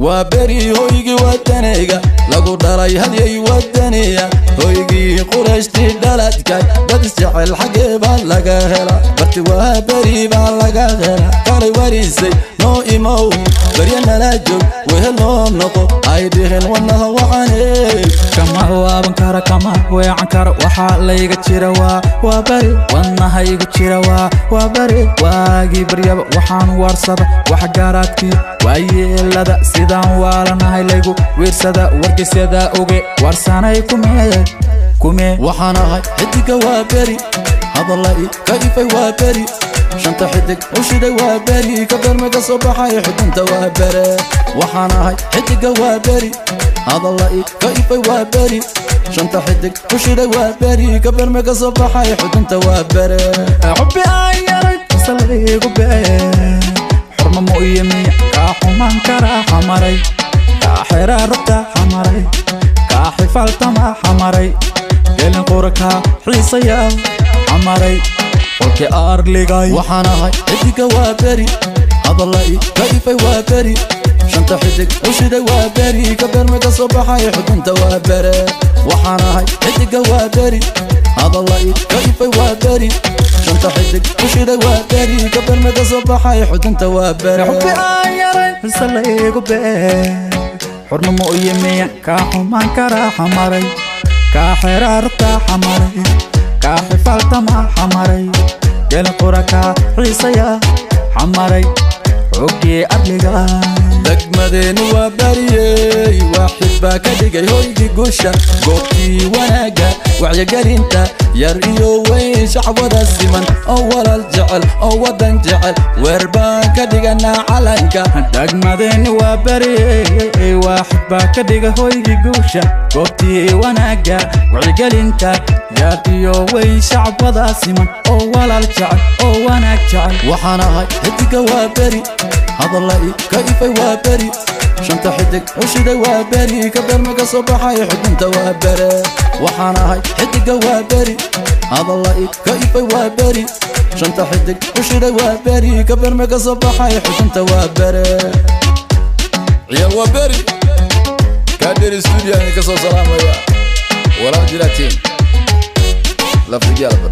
Waa beri hoygii wadanayga lagu dhalay, hadyay wadaniya, hoygii Qurayshtii dhaladkay. Dad isjecel xaggee baa laga hela? Barti Waa Beri baa laga hela. Kalay warisay, noo imow, barya nala joog, wehel noo noqo, ay dhihin wadnaha wacane. Kama waaban kara, kama weecan karo, waxaa layga jira waa bari, wadnaha igu jira waa bari. Waagii baryaba waxaan waarsada wax garaadkiyo waayeelada, sidaan waalanahay laygu wiirsada, wargeysyada oge waarsanay kumee kumee. Waxaan ahay xidiga Waa Beri, hadalla i ka ifay Waa Beri, shanta xidig u shiday Waa Beri, ka beerma ka soo baxay xudunta Waa Bere. Waxaan ahay xidiga Waa Beri, hadalla i ka ifay Waa Beri, shanta xidig u shiday Waa Beri, ka beerma ka soo baxay xudunta Waa Bere. Xubbi aan yaray salaygu bee, xurma mu iyo miya kaa xumaan karaa? Xamaray kaa xeraa rugta, xamaray kaa xifaaltama, xamaray gelin qura kaa xiisaya, xamaray qolkii arligay. Waxaan ahay xidiga Waa Beri, hadalla i ka ifay Waa Beri, shanta xidig u shiday Waa Beri, ka beerma ka soo baxay xudunta Waa Bere. Waxaan ahay xidiga Waa Beri, hadalla i ka ifay Waa Beri, shanta xidig u shiday Waa Beri, ka beerma ka soo baxay xudunta Waa Bere. Xubbi aan yaray salaygu bee, xurma mu iyo miya kaa xumaan karaa? Xamaray kaa xeraa rugta, xamaray kaa xifaaltama, xamaray gelin qura kaa xiisaya, xamaray xoggii arliga. Degmadeeni waa bariyey, waaxid baa ka dhigay hoygii guusha, goobtii wanaagga, wacyigelinta yar iyo weyn, shacwada siman oo walaal jecel oo waddan jecel, weer baan ka dhiganaa calanka. Degmadeeni waa bariyey, waaxid baa ka dhiga hoygii guusha, goobtii wanaagga, wacyigelinta yar iyo weyn, shacwada siman oo walaal jecel oo wanaag jecel. Waxaan ahay xidiga Waa Beri, hadalla i ka ifay Waa Beri, shanta xidig u shiday Waa Beri, ka beerma ka soo baxay xudunta Waa Bere. Waxaan ahay xidiga Waa Beri, hadalla i ka ifay Waa Beri, shanta xidig u shiday Waa Beri, ka beerma ka soo baxay xudunta Waa Bere. Ciyaal Waa Beri Kaadheri studio ka soo salaamaya, walaal jiraatiin laftigyaalba.